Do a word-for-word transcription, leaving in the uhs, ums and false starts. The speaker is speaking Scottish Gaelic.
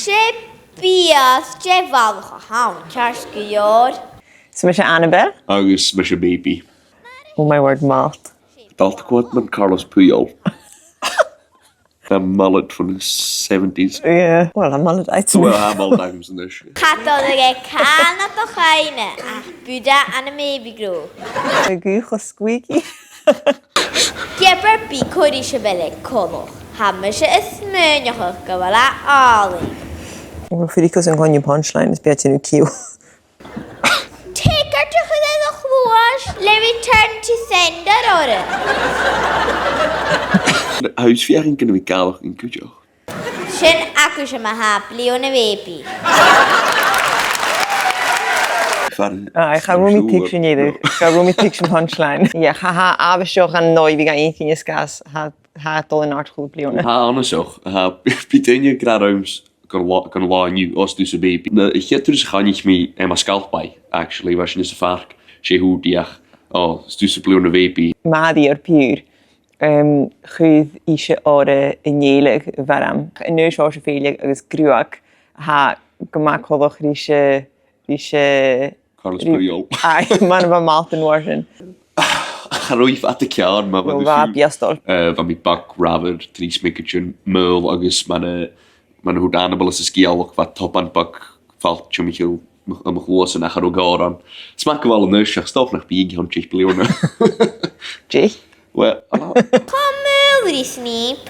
'S e biast de bhalach a th' ann, ceart gu leòr. So mise Annabelle. Agus mise Baby. Oh my word, m' alt. Dalta Quadman, Carlos Puyol. Tha mullet from the seventies. Yeah. Well, a mullet, I'd say. Well, a mullet, I'm in this. Cha toil leam cànan do chuimhne, ach Buddha ann am Baby Grow. A' ghuth cho squeaky. Gheibh mi bìdeag còmhla ris a bheil e coltach. Tha mise a' smaoineachadh gu bheil e àlainn. Well, feuch an cluinn thu punchline, is bidh e a' tighinn ciùil. Tha e gu math dona a chluais le Return to Sender orra. Tha thusa a' feuchainn gun robh mi gabhail an cuideachd. Sin agaibh e, ma-thà, bliadhna Bhaby. Far... Aye, cha robh mi a' tuigsinn idir. Cha robh mi a' tuigsinn punchline. Yeah, cha, tha e àbhaisteach an dòigh a bhiodh e a' faicinn is gus, tha, tha e a' dol an àirde còmhla bliadhna. Tha e annasach, tha, bidh daoine ag ràdh rium gun là, gun là an-diugh, o, 's tusa Baby. Na, a' chiad turas a chunnaic mi e, bha e ann an Sgalpaigh, actually, bha sinn anns a' phàirc, 's e thuirt e, o, 's tusa bliadhna Bhaby. Màiri air Piuthar, um, chuir ise orra an fhèileadh bharrachd. An uair sin, 's e fèileadh agus gruag, tha e gu math coltach ris a', ris a', Carlos Puyol. Aye, mar a bha m' alt an uair sin. Cha robh e fada ceàrr, ma bha... No, bha e biastail. Eh, bha mi beag, rathad, trì smiogadan, mall agus mar a, mar a thuirt Annabelle sa sgeulachd, bha topan beag falt timcheall mo, mo chluasan ach cha robh gàire ann. 'S math gu bheil e a-nis, ach 's dòcha nach bi e aig an taigh bliadhna. Dè? Well, a... Cùm mall ri Snape.